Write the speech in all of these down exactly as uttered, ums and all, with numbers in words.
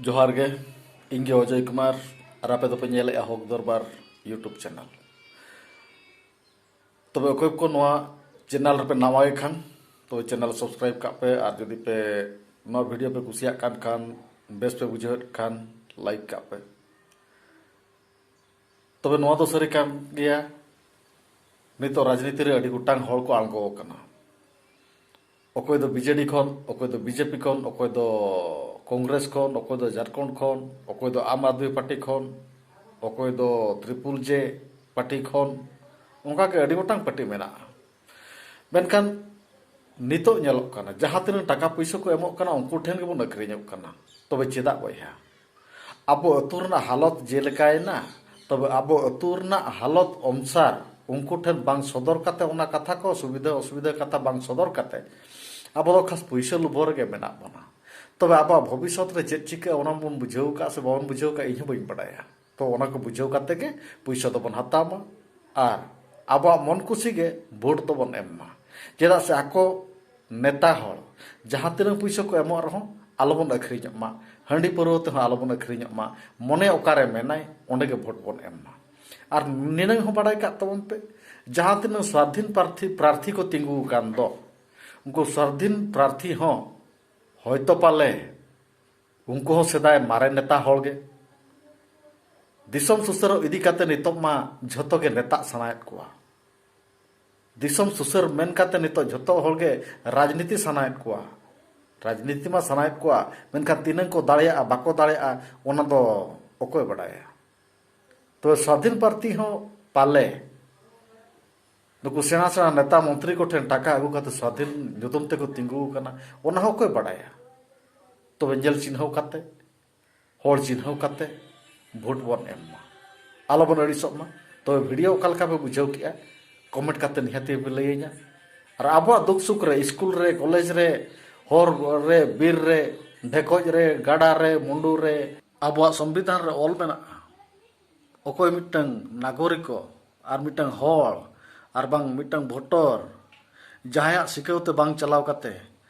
ᱡᱚᱦᱟᱨ ᱜᱮ, ᱤᱧ ᱜᱮ ᱚᱡᱚᱭ ᱠᱩᱢᱟᱨ, ᱟᱨ ᱟᱯᱮ ᱫᱚᱯᱮ ᱧᱮᱞᱮᱫᱼᱟ ᱦᱚᱠ ᱫᱚᱨᱵᱟᱨ YouTube ᱪᱮᱱᱮᱞ᱾ ᱛᱚᱵᱮ ᱚᱠᱚᱭ ᱠᱚ ᱱᱚᱣᱟ ᱪᱮᱱᱮᱞ ᱨᱮᱯᱮ ᱱᱟᱣᱟ ᱜᱮ ᱠᱷᱟᱱ, ᱛᱚᱵᱮ ᱪᱮᱱᱮᱞ ᱥᱟᱵᱥᱠᱨᱟᱭᱤᱵ ᱠᱟᱜ ᱯᱮ, ᱟᱨ ᱡᱩᱫᱤ ᱯᱮ ᱱᱚᱣᱟ ᱵᱷᱤᱰᱤᱭᱳ ᱯᱮ ᱠᱩᱥᱤᱭᱟᱜ ᱠᱟᱱ ᱠᱷᱟᱱ, ᱵᱮᱥ ᱯᱮ ᱵᱩᱡᱷᱟᱹᱣᱮᱫ ᱠᱷᱟᱱ, ᱞᱟᱭᱤᱠ ᱠᱟᱜ ᱯᱮ᱾ ᱛᱚᱵᱮ ᱱᱚᱣᱟ ᱫᱚ ᱥᱟᱹᱨᱤ ᱠᱟᱱ ᱜᱮᱭᱟ, ᱱᱤᱛᱚᱜ ᱨᱟᱡᱽᱱᱤᱛᱤ ᱨᱮ ᱟᱹᱰᱤ ᱜᱚᱴᱟᱝ ᱦᱚᱲ ᱠᱚ ᱟᱬᱜᱚ ᱟᱠᱟᱱᱟ᱾ ᱚᱠᱚᱭ ᱫᱚ BJD ᱠᱷᱚᱱ, ᱚᱠᱚᱭ ᱫᱚ BJP ᱠᱷᱚᱱ, ᱚᱠᱚᱭ ᱫᱚ ᱠᱚᱝᱜᱨᱮᱥ ᱠᱷᱚᱱ, ᱚᱠᱚᱭ ᱫᱚ ᱡᱷᱟᱲᱠᱷᱚᱸᱰ ᱠᱷᱚᱱ, ᱚᱠᱚᱭ ᱫᱚ ᱟᱢ ᱟᱫᱢᱤ ᱯᱟᱨᱴᱤ ᱠᱷᱚᱱ, ᱚᱠᱚᱭ ᱫᱚ ᱴᱨᱤᱯᱩᱞ ᱡᱮ ᱯᱟᱨᱴᱤ ᱠᱷᱚᱱ, ᱚᱱᱠᱟ ᱜᱮ ᱟᱹᱰᱤ ᱜᱚᱴᱟᱝ ᱯᱟᱨᱴᱤ ᱢᱮᱱᱟᱜᱼᱟ᱾ ᱢᱮᱱᱠᱷᱟᱱ ᱱᱤᱛᱚᱜ ᱧᱮᱞᱚᱜ ᱠᱟᱱᱟ, ᱡᱟᱦᱟᱸ ᱛᱤᱱᱟᱹᱜ ᱴᱟᱠᱟ ᱯᱩᱭᱥᱟᱹ ᱠᱚ ᱮᱢᱚᱜ ᱠᱟᱱᱟ, ᱩᱱᱠᱩ ᱴᱷᱮᱱ ᱜᱮᱵᱚᱱ ᱟᱹᱠᱷᱨᱤᱧᱚᱜ ᱠᱟᱱᱟ᱾ ᱛᱚᱵᱮ ᱪᱮᱫᱟᱜ ᱵᱚᱭᱦᱟ? ᱟᱵᱚ ᱟᱹᱛᱩ ᱨᱮᱱᱟᱜ ᱦᱟᱞᱚᱛ ᱡᱮᱞᱮᱠᱟᱭᱮᱱᱟ, ᱛᱚᱵᱮ ᱟᱵᱚ ᱟᱹᱛᱩ ᱨᱮᱱᱟᱜ ᱦᱟᱞᱚᱛ ᱚᱱᱩᱥᱟᱨ ᱩᱱᱠᱩ ᱴᱷᱮᱱ ᱵᱟᱝ ᱥᱚᱫᱚᱨ ᱠᱟᱛᱮ, ᱚᱱᱟ ᱠᱟᱛᱷᱟ ᱠᱚ, ᱥᱩᱵᱤᱫᱷᱟ ᱚᱥᱩᱵᱤᱫᱷᱟ ᱠᱟᱛᱷᱟ ᱵᱟᱝ ᱥᱚᱫᱚᱨ ᱠᱟᱛᱮ, ᱟᱵᱚ ᱫᱚ ᱠᱷᱟᱥ ᱯᱩᱭᱥᱟᱹ ᱞᱩᱵᱷᱚ ᱨᱮᱜᱮ ᱢᱮᱱᱟᱜ ᱵᱚᱱᱟ᱾ ᱛᱚᱵᱮ ᱟᱵᱚᱣᱟᱜ ᱵᱷᱚᱵᱤᱥᱥᱚᱛ ᱨᱮ ᱪᱮᱫ ᱪᱤᱠᱟᱹᱜᱼᱟ, ᱚᱱᱟ ᱵᱚᱱ ᱵᱩᱡᱷᱟᱹᱣ ᱠᱟᱜ ᱥᱮ ᱵᱟᱵᱚᱱ ᱵᱩᱡᱷᱟᱹᱣ ᱠᱟᱜ, ᱤᱧ ᱦᱚᱸ ᱵᱟᱹᱧ ᱵᱟᱰᱟᱭᱟ᱾ ᱛᱚ ᱚᱱᱟ ᱠᱚ ᱵᱩᱡᱷᱟᱹᱣ ᱠᱟᱛᱮ ᱜᱮ ᱯᱩᱭᱥᱟᱹ ᱫᱚᱵᱚᱱ ᱦᱟᱛᱟᱣ ᱢᱟ ᱟᱨ ᱟᱵᱚᱣᱟᱜ ᱢᱚᱱ ᱠᱩᱥᱤ ᱜᱮ ᱵᱷᱳᱴ ᱫᱚᱵᱚᱱ ᱮᱢ ᱢᱟ᱾ ᱪᱮᱫᱟᱜ ᱥᱮ ᱟᱠᱚ ᱱᱮᱛᱟ ᱦᱚᱲ ᱡᱟᱦᱟᱸ ᱛᱤᱱᱟᱹᱜ ᱯᱩᱭᱥᱟᱹ ᱠᱚ ᱮᱢᱚᱜ ᱨᱮᱦᱚᱸ ᱟᱞᱚᱵᱚᱱ ᱟᱹᱠᱷᱨᱤᱧᱚᱜ ᱢᱟ, ᱦᱟᱺᱰᱤ ᱯᱟᱹᱨᱣᱟᱹ ᱛᱮᱦᱚᱸ ᱟᱞᱚᱵᱚᱱ ᱟᱹᱠᱷᱨᱤᱧᱚᱜ ᱢᱟ, ᱢᱚᱱᱮ ᱚᱠᱟᱨᱮ ᱢᱮᱱᱟᱭ ᱚᱸᱰᱮ ᱜᱮ ᱵᱷᱳᱴ ᱵᱚᱱ ᱮᱢ ᱢᱟ᱾ ᱟᱨ ᱱᱤᱱᱟᱹᱝ ᱦᱚᱸ ᱵᱟᱲᱟᱭ ᱠᱟᱜ ᱛᱟᱵᱚᱱ ᱯᱮ, ᱡᱟᱦᱟᱸ ᱛᱤᱱᱟᱹᱜ ᱥᱟᱫᱷᱤᱱ ᱯᱨᱟᱨᱛᱷᱤ, ᱯᱨᱟᱨᱛᱷᱤ ᱠᱚ ᱛᱤᱸᱜᱩ ᱟᱠᱟᱱ ᱫᱚ, ᱩᱱᱠᱩ ᱥᱟᱫᱷᱤᱱ ᱯᱨᱟᱨᱛᱷᱤ ᱦᱚᱸ ᱦᱚᱭᱛᱚ ᱯᱟᱞᱮ ᱩᱱᱠᱩ ᱦᱚᱸ ᱥᱮᱫᱟᱭ ᱢᱟᱨᱮ ᱱᱮᱛᱟ ᱦᱚᱲ ᱜᱮ᱾ ᱫᱤᱥᱚᱢ ᱥᱩᱥᱟᱹᱨᱚᱜ ᱤᱫᱤ ᱠᱟᱛᱮ ᱱᱤᱛᱚᱜ ᱢᱟ ᱡᱷᱚᱛᱚ ᱜᱮ ᱱᱮᱛᱟᱜ ᱥᱟᱱᱟᱭᱮᱫ ᱠᱚᱣᱟ᱾ ᱫᱤᱥᱚᱢ ᱥᱩᱥᱟᱹᱨ ᱢᱮᱱ ᱠᱟᱛᱮ ᱱᱤᱛᱚᱜ ᱡᱷᱚᱛᱚ ᱦᱚᱲ ᱜᱮ ᱨᱟᱡᱽᱱᱤᱛᱤ ᱥᱟᱱᱟᱭᱮᱫ ᱠᱚᱣᱟ᱾ ᱨᱟᱡᱽᱱᱤᱛᱤ ᱢᱟ ᱥᱟᱱᱟᱭᱮᱫ ᱠᱚᱣᱟ, ᱢᱮᱱᱠᱷᱟᱱ ᱛᱤᱱᱟᱹᱝ ᱠᱚ ᱫᱟᱲᱮᱭᱟᱜᱼᱟ, ᱵᱟᱠᱚ ᱫᱟᱲᱮᱭᱟᱜᱼᱟ, ᱚᱱᱟ ᱫᱚ ᱚᱠᱚᱭ ᱵᱟᱰᱟᱭᱟ? ᱛᱚᱵᱮ ᱥᱟᱫᱷᱤᱱ ᱯᱨᱟᱨᱛᱷᱤ ᱦᱚᱸ ᱯᱟᱞᱮ ᱱᱩᱠᱩ ᱥᱮᱬᱟ ᱥᱮᱬᱟ ᱱᱮᱛᱟ ᱢᱚᱱᱛᱨᱤ ᱠᱚᱴᱷᱮᱱ ᱴᱟᱠᱟ ᱟᱹᱜᱩ ᱠᱟᱛᱮ ᱥᱟᱫᱷᱤᱱ ᱧᱩᱛᱩᱢ ᱛᱮᱠᱚ ᱛᱤᱸᱜᱩ ᱟᱠᱟᱱᱟ, ᱚᱱᱟ ᱦᱚᱸ ᱚᱠᱚᱭ ᱵᱟᱰᱟᱭᱟ? ᱛᱚᱵᱮ ᱧᱮᱞ ᱪᱤᱱᱦᱟᱹᱣ ᱠᱟᱛᱮ, ᱦᱚᱲ ᱪᱤᱱᱦᱟᱹᱣ ᱠᱟᱛᱮ ᱵᱷᱳᱴ ᱵᱚᱱ ᱮᱢ ᱢᱟ, ᱟᱞᱚᱵᱚᱱ ᱟᱹᱲᱤᱥᱚᱜ ᱢᱟ᱾ ᱛᱚᱵᱮ ᱵᱷᱤᱰᱤᱭᱳ ᱚᱠᱟ ᱞᱮᱠᱟ ᱯᱮ ᱵᱩᱡᱷᱟᱹᱣ ᱠᱮᱜᱼᱟ, ᱠᱚᱢᱮᱱᱴ ᱠᱟᱛᱮ ᱱᱤᱦᱟᱹᱛᱤ ᱯᱮ ᱞᱟᱹᱭᱟᱹᱧᱟ᱾ ᱟᱨ ᱟᱵᱚᱣᱟᱜ ᱫᱩᱠ ᱥᱩᱠ ᱨᱮ, ᱥᱠᱩᱞ ᱨᱮ, ᱠᱚᱞᱮᱡᱽ ᱨᱮ, ᱦᱚᱨ ᱨᱮ, ᱵᱤᱨ ᱨᱮ, ᱰᱷᱮᱠᱚᱡ ᱨᱮ, ᱜᱟᱰᱟ ᱨᱮ, ᱢᱩᱸᱰᱩ ᱨᱮ, ᱟᱵᱚᱣᱟᱜ ᱥᱚᱝᱵᱤᱫᱷᱟᱱ ᱨᱮ ᱚᱞ ᱢᱮᱱᱟᱜᱼᱟ, ᱚᱠᱚᱭ ᱢᱤᱫᱴᱟᱝ ᱱᱟᱜᱚᱨᱤᱠᱚ ᱟᱨ ᱢᱤᱫᱴᱟᱝ ᱦᱚᱲ ᱟᱨ ᱵᱟᱝ ᱢᱤᱫᱴᱟᱝ ᱵᱷᱳᱴᱚᱨ ᱡᱟᱦᱟᱸᱭᱟᱜ ᱥᱤᱠᱟᱹᱣ ᱛᱮ ᱵᱟᱝ ᱪᱟᱞᱟᱣ ᱠᱟᱛᱮ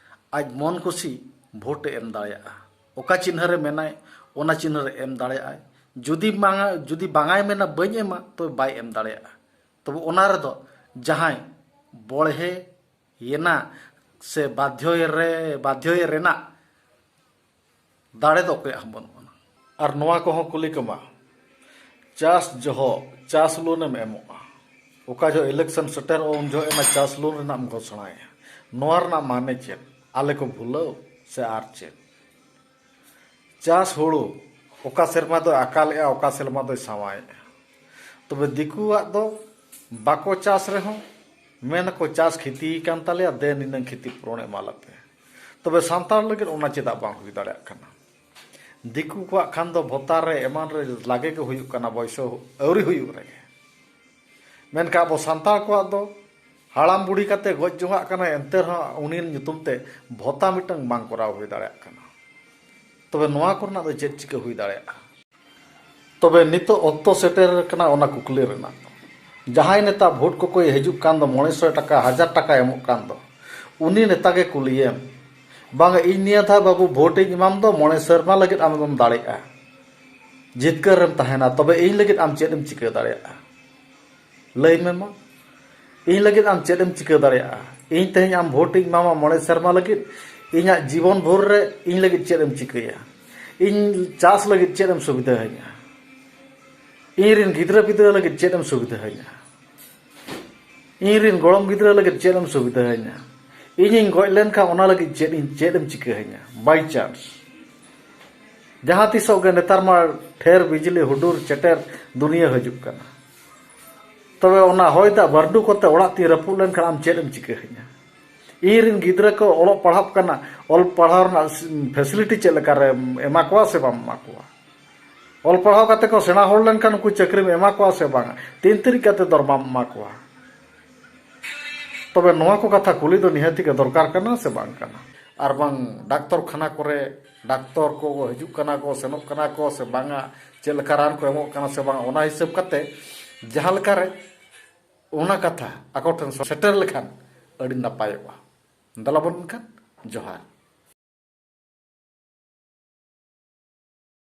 ᱟᱡ ᱢᱚᱱ ᱠᱩᱥᱤ ᱵᱷᱳᱴ ᱮ ᱮᱢ ᱫᱟᱲᱮᱭᱟᱜᱼᱟ᱾ ᱚᱠᱟ ᱪᱤᱱᱦᱟᱹ ᱨᱮ ᱢᱮᱱᱟᱭ, ᱚᱱᱟ ᱪᱤᱱᱦᱟᱹ ᱨᱮ ᱮᱢ ᱫᱟᱲᱮᱭᱟᱜᱼᱟᱭ᱾ ᱡᱩᱫᱤ ᱵᱟᱝᱟ, ᱡᱩᱫᱤ ᱵᱟᱝᱟᱭ ᱢᱮᱱᱟ ᱵᱟᱹᱧ ᱮᱢᱟ, ᱛᱚᱵᱮ ᱵᱟᱭ ᱮᱢ ᱫᱟᱲᱮᱭᱟᱜᱼᱟ᱾ ᱛᱚᱵᱮ ᱚᱱᱟ ᱨᱮᱫᱚ ᱡᱟᱦᱟᱸᱭ ᱵᱚᱲᱦᱮ ᱭᱮᱱᱟ ᱥᱮ ᱵᱟᱫᱷᱭᱚᱭ ᱨᱮ, ᱵᱟᱫᱷᱭᱚᱭ ᱨᱮᱱᱟᱜ ᱫᱟᱲᱮ ᱫᱚ ᱚᱠᱚᱭᱟᱜ ᱦᱚᱸ ᱵᱟᱹᱱᱩᱜ ᱟᱱᱟ᱾ ᱟᱨ ᱱᱚᱣᱟ ᱠᱚᱦᱚᱸ ᱠᱩᱞᱤ ᱠᱚᱢᱟ, ᱪᱟᱥ ᱡᱚᱦᱚᱜ ᱪᱟᱥ ᱞᱳᱱ ᱮᱢ ᱮᱢᱚᱜᱼᱟ, ᱚᱠᱟ ᱡᱚᱦᱚᱜ ᱤᱞᱮᱠᱥᱚᱱ ᱥᱮᱴᱮᱨᱚᱜᱼᱟ ᱩᱱ ᱡᱚᱦᱚᱜ ᱚᱱᱟ ᱪᱟᱥ ᱞᱳᱱ ᱨᱮᱱᱟᱜ ᱮᱢ ᱜᱷᱳᱥᱚᱬᱟᱭᱟ᱾ ᱱᱚᱣᱟ ᱨᱮᱱᱟᱜ ᱢᱟᱱᱮ ᱪᱮᱫ? ᱟᱞᱮ ᱠᱚ ᱵᱷᱩᱞᱟᱹᱣ ᱥᱮ ᱟᱨ ᱪᱮᱫ? ᱪᱟᱥ ᱦᱩᱲᱩ ᱚᱠᱟ ᱥᱮᱨᱢᱟ ᱫᱚᱭ ᱟᱠᱟᱞᱮᱜᱼᱟ, ᱚᱠᱟ ᱥᱮᱨᱢᱟ ᱫᱚᱭ ᱥᱟᱶᱟᱭᱮᱜᱼᱟ᱾ ᱛᱚᱵᱮ ᱫᱤᱠᱩᱣᱟᱜ ᱫᱚ ᱵᱟᱠᱚ ᱪᱟᱥ ᱨᱮᱦᱚᱸ ᱢᱮᱱᱟᱠᱚ ᱪᱟᱥ ᱠᱷᱤᱛᱤ ᱠᱟᱱ ᱛᱟᱞᱮᱭᱟ, ᱫᱮ ᱱᱤᱱᱟᱹᱝ ᱠᱷᱤᱛᱤ ᱯᱩᱨᱚᱱ ᱮᱢᱟᱞᱮᱯᱮ᱾ ᱛᱚᱵᱮ ᱥᱟᱱᱛᱟᱲ ᱞᱟᱹᱜᱤᱫ ᱚᱱᱟ ᱪᱮᱫᱟᱜ ᱵᱟᱝ ᱦᱩᱭ ᱫᱟᱲᱮᱭᱟᱜ ᱠᱟᱱᱟ? ᱫᱤᱠᱩ ᱠᱚᱣᱟᱜ ᱠᱷᱟᱱ ᱫᱚ ᱵᱷᱚᱛᱟ ᱨᱮ ᱮᱢᱟᱱ ᱨᱮ ᱞᱟᱜᱮ ᱜᱮ ᱦᱩᱭᱩᱜ ᱠᱟᱱᱟ, ᱵᱚᱭᱥᱚ ᱟᱹᱣᱨᱤ ᱦᱩᱭᱩᱜ ᱨᱮᱜᱮ᱾ ᱢᱮᱱᱠᱷᱟᱱ ᱟᱵᱚ ᱥᱟᱱᱛᱟᱲ ᱠᱚᱣᱟᱜ ᱫᱚ ᱦᱟᱲᱟᱢ ᱵᱩᱲᱦᱤ ᱠᱟᱛᱮ ᱜᱚᱡ ᱡᱚᱝᱟᱜ ᱠᱟᱱᱟ, ᱮᱱᱛᱮ ᱨᱮᱦᱚᱸ ᱩᱱᱤ ᱧᱩᱛᱩᱢ ᱛᱮ ᱵᱷᱚᱛᱟ ᱢᱤᱫᱴᱟᱝ ᱵᱟᱝ ᱠᱚᱨᱟᱣ ᱦᱩᱭ ᱫᱟᱲᱮᱭᱟᱜ ᱠᱟᱱᱟ᱾ ᱛᱚᱵᱮ ᱱᱚᱣᱟ ᱠᱚᱨᱮᱱᱟᱜ ᱫᱚ ᱪᱮᱫ ᱪᱤᱠᱟᱹ ᱦᱩᱭ ᱫᱟᱲᱮᱭᱟᱜᱼᱟ? ᱛᱚᱵᱮ ᱱᱤᱛᱚᱜ ᱚᱠᱛᱚ ᱥᱮᱴᱮᱨ ᱟᱠᱟᱱᱟ ᱚᱱᱟ ᱠᱩᱠᱞᱤ ᱨᱮᱱᱟᱜ᱾ ᱡᱟᱦᱟᱸᱭ ᱱᱮᱛᱟ ᱵᱷᱳᱴ ᱠᱚᱠᱚ ᱦᱤᱡᱩᱜ ᱠᱟᱱ ᱫᱚ, ᱢᱚᱬᱮ ᱥᱚ ᱴᱟᱠᱟ, ᱦᱟᱡᱟᱨ ᱴᱟᱠᱟ ᱮᱢᱚᱜ ᱠᱟᱱ ᱫᱚ, ᱩᱱᱤ ᱱᱮᱛᱟ ᱜᱮ ᱠᱩᱞᱤᱭᱮᱢ, ᱵᱟᱝ, ᱤᱧ ᱱᱤᱭᱟᱹ ᱫᱷᱟᱣ ᱵᱟᱹᱵᱩ ᱵᱷᱳᱴ ᱤᱧ ᱮᱢᱟᱢ ᱫᱚ, ᱢᱚᱬᱮ ᱥᱮᱨᱢᱟ ᱞᱟᱹᱜᱤᱫ ᱟᱢ ᱫᱚᱢ ᱫᱟᱲᱮᱜᱼᱟ, ᱡᱤᱛᱠᱟᱹᱨ ᱨᱮᱢ ᱛᱟᱦᱮᱱᱟ, ᱛᱚᱵᱮ ᱤᱧ ᱞᱟᱹᱜᱤᱫ ᱟᱢ ᱪᱮᱫ ᱮᱢ ᱪᱤᱠᱟᱹ ᱫᱟᱲᱮᱭᱟᱜᱼᱟ? ᱞᱟᱹᱭ ᱢᱮ ᱢᱟ, ᱤᱧ ᱞᱟᱹᱜᱤᱫ ᱟᱢ ᱪᱮᱫ ᱮᱢ ᱪᱤᱠᱟᱹ ᱫᱟᱲᱮᱭᱟᱜᱼᱟ? ᱤᱧ ᱛᱮᱦᱮᱧ ᱟᱢ ᱵᱷᱳᱴ ᱤᱧ ᱮᱢᱟᱢᱟ ᱢᱚᱬᱮ ᱥᱮᱨᱢᱟ ᱞᱟᱹᱜᱤᱫ, ᱤᱧᱟᱹᱜ ᱡᱤᱵᱚᱱ ᱵᱷᱳᱨ ᱨᱮ ᱤᱧ ᱞᱟᱹᱜᱤᱫ ᱪᱮᱫ ᱮᱢ ᱪᱤᱠᱟᱹᱭᱟ? ᱤᱧ ᱪᱟᱥ ᱞᱟᱹᱜᱤᱫ ᱪᱮᱫ ᱮᱢ ᱥᱩᱵᱤᱫᱷᱟ ᱟᱹᱧᱟ? ᱤᱧ ᱨᱮᱱ ᱜᱤᱫᱽᱨᱟᱹ ᱯᱤᱫᱽᱨᱟᱹ ᱞᱟᱹᱜᱤᱫ ᱪᱮᱫ ᱮᱢ ᱥᱩᱵᱤᱫᱷᱟ ᱟᱹᱧᱟ? ᱤᱧ ᱨᱮᱱ ᱜᱚᱲᱚᱢ ᱜᱤᱫᱽᱨᱟᱹ ᱞᱟᱹᱜᱤᱫ ᱪᱮᱫ ᱮᱢ ᱥᱩᱵᱤᱫᱷᱟ ᱟᱹᱧᱟ? ᱤᱧᱤᱧ ᱜᱚᱡ ᱞᱮᱱᱠᱷᱟᱱ ᱚᱱᱟ ᱞᱟᱹᱜᱤᱫ ᱪᱮᱫ ᱤᱧ, ᱪᱮᱫ ᱮᱢ ᱪᱤᱠᱟᱹ ᱟᱹᱧᱟ? By chance ᱡᱟᱦᱟᱸ ᱛᱤᱥᱚᱜ ᱜᱮ ᱱᱮᱛᱟᱨ ᱢᱟ ᱴᱷᱮᱨ ᱵᱤᱡᱽᱞᱤ ᱦᱩᱰᱩᱨ ᱪᱮᱴᱮᱨ ᱫᱩᱱᱤᱭᱟᱹ ᱦᱤᱡᱩᱜ ᱠᱟᱱᱟ᱾ ᱛᱚᱵᱮ ᱚᱱᱟ ᱦᱚᱭ ᱫᱟᱜ ᱵᱟᱹᱨᱰᱩ ᱠᱚᱛᱮ ᱚᱲᱟᱜ ᱛᱤᱧ ᱨᱟᱹᱯᱩᱫ ᱞᱮᱱᱠᱷᱟᱱ ᱟᱢ ᱪᱮᱫ ᱮᱢ ᱪᱤᱠᱟᱹ ᱟᱹᱧᱟ? ᱤᱧ ᱨᱮᱱ ᱜᱤᱫᱽᱨᱟᱹ ᱠᱚ ᱚᱞᱚᱜ ᱯᱟᱲᱦᱟᱜ ᱠᱟᱱᱟ, ᱚᱞ ᱯᱟᱲᱦᱟᱣ ᱨᱮᱱᱟᱜ facility ᱪᱮᱫ ᱞᱮᱠᱟᱨᱮᱢ ᱮᱢᱟ ᱠᱚᱣᱟ ᱥᱮ ᱵᱟᱢ ᱮᱢᱟ ᱠᱚᱣᱟ? ᱚᱞ ᱯᱟᱲᱦᱟᱣ ᱠᱟᱛᱮ ᱠᱚ ᱥᱮᱬᱟ ᱦᱚᱲ ᱞᱮᱱᱠᱷᱟᱱ ᱩᱱᱠᱩ ᱪᱟᱹᱠᱨᱤᱢ ᱮᱢᱟ ᱠᱚᱣᱟ ᱥᱮ ᱵᱟᱝᱟ? ᱛᱤᱱ ᱛᱟᱹᱨᱤᱡ ᱠᱟᱛᱮ ᱫᱚᱨᱢᱟᱢ ᱮᱢᱟ ᱠᱚᱣᱟ? ᱛᱚᱵᱮ ᱱᱚᱣᱟ ᱠᱚ ᱠᱟᱛᱷᱟ ᱠᱩᱞᱤ ᱫᱚ ᱱᱤᱦᱟᱹᱛᱤ ᱜᱮ ᱫᱚᱨᱠᱟᱨ ᱠᱟᱱᱟ ᱥᱮ ᱵᱟᱝ ᱠᱟᱱᱟ? ᱟᱨ ᱵᱟᱝ ᱰᱟᱠᱛᱚᱨ ᱠᱷᱟᱱᱟ ᱠᱚᱨᱮ ᱰᱟᱠᱛᱚᱨ ᱠᱚ ᱦᱤᱡᱩᱜ ᱠᱟᱱᱟ ᱠᱚ, ᱥᱮᱱᱚᱜ ᱠᱟᱱᱟ ᱠᱚ ᱥᱮ ᱵᱟᱝᱟ, ᱪᱮᱫ ᱞᱮᱠᱟ ᱨᱟᱱ ᱠᱚ ᱮᱢᱚᱜ ᱠᱟᱱᱟ ᱥᱮ ᱵᱟᱝᱟ, ᱚᱱᱟ ᱦᱤᱥᱟᱹᱵ ᱠᱟᱛᱮ ᱡᱟᱦᱟᱸ ᱞᱮᱠᱟᱨᱮ ᱚᱱᱟ ᱠᱟᱛᱷᱟ ᱟᱠᱚ ᱴᱷᱮᱱ ᱥᱮᱴᱮᱨ ᱞᱮᱠᱷᱟᱱ ᱟᱹᱰᱤ ᱱᱟᱯᱟᱭᱚᱜᱼᱟ᱾ ᱫᱮᱞᱟ ᱵᱚᱱ ᱮᱱᱠᱷᱟᱱ, ᱡᱚᱦᱟᱨ᱾